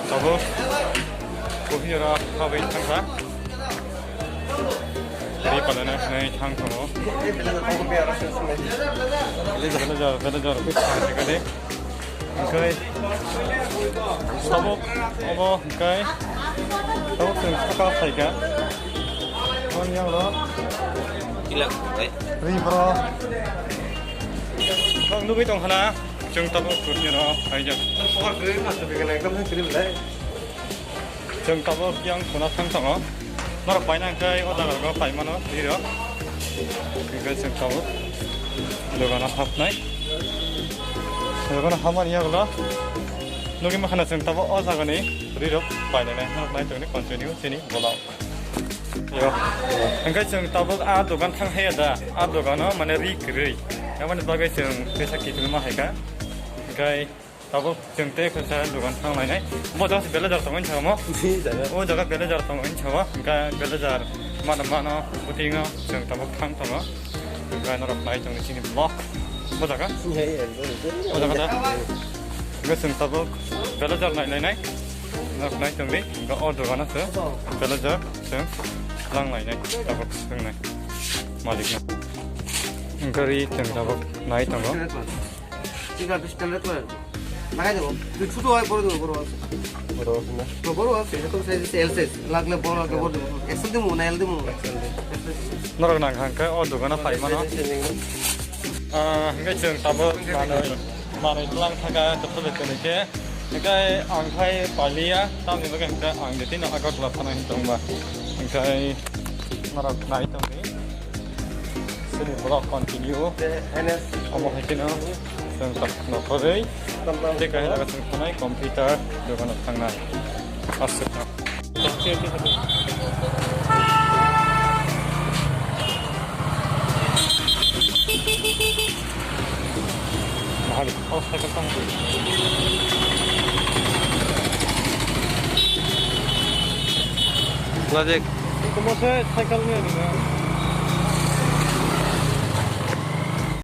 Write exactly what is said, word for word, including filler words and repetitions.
Tabuk kuhiyara habai thangkha. Ri palana hinwi thang tongo. Belajor, belajor, belajor. Hwnkhe tabuk obo hwnkhe tabuk chwng saka phaikha. Aboni yago ri bro. Nok nugwi tongkha na? Chwng tabuk kurni no phaijak. Chwng tabuk yang khuna thang tongo. Norok paina hwnkhe o jaga rok paimano ri rok. Hwnkhe chwng tabuk dogano hapnai. Dogano hapmani yagulo nugwi mankha na chwng tabuk o jagani ri rok painai. Norok nai tongni continue chini vlog. Yo. Hwnkhe chwng tabuk a dogan thang haiya da, a dogano mane ri kwrwi. Aboni bagwi chwng teisa kiphilma haikha. Hwnkhe tabuk chwng tei khe sa dogan thang lainai. Bo jaga se belajor tongo hinwi sao mo. Ni jaga. O jaga belajor tongo hinwi sao. Hwnkhe belajor mano mano butingo chwng tabuk thang tongo. Hwnkhe norok nai tongni chini vlog. Bo jaga. Ni hai, hai, hai. O jaga da. Hwnkhe chwng tabuk belajor nai lainai. Norok nai tongdi. Hwnkhe o dogano se belajor chwng lang lainai. Tabuk chwng nai. Malik no. Hwnkhe ri chwng tabuk nai tongo. Tiga pistol red colour. Lagai debo. Tui chutu hai boro debo, boro. Boro na. Boro, boro, boro. Eto sai sai L size. Lagle boro, lagle boro debo. X L demo, na L demo. Norok nang hang khe o dogano pai mano. Ah, hwnkhe chwng tabuk manwi, manwi tlang thaka, topho le tini khe. Hwnkhe ang khai paliya, tamni bagwi hwnkhe ang de tino Agartala thana hin tongba. Hwnkhe norok nai tongdi. Chini vlog continue. Omo hai kheno chwng tak nokharwi. Tei kaisa jaga chwng thanai computer dogano thangnai. Aswk no. Mahal, oh, cycle tang. Lajik. Kamu saya cycle ni ni.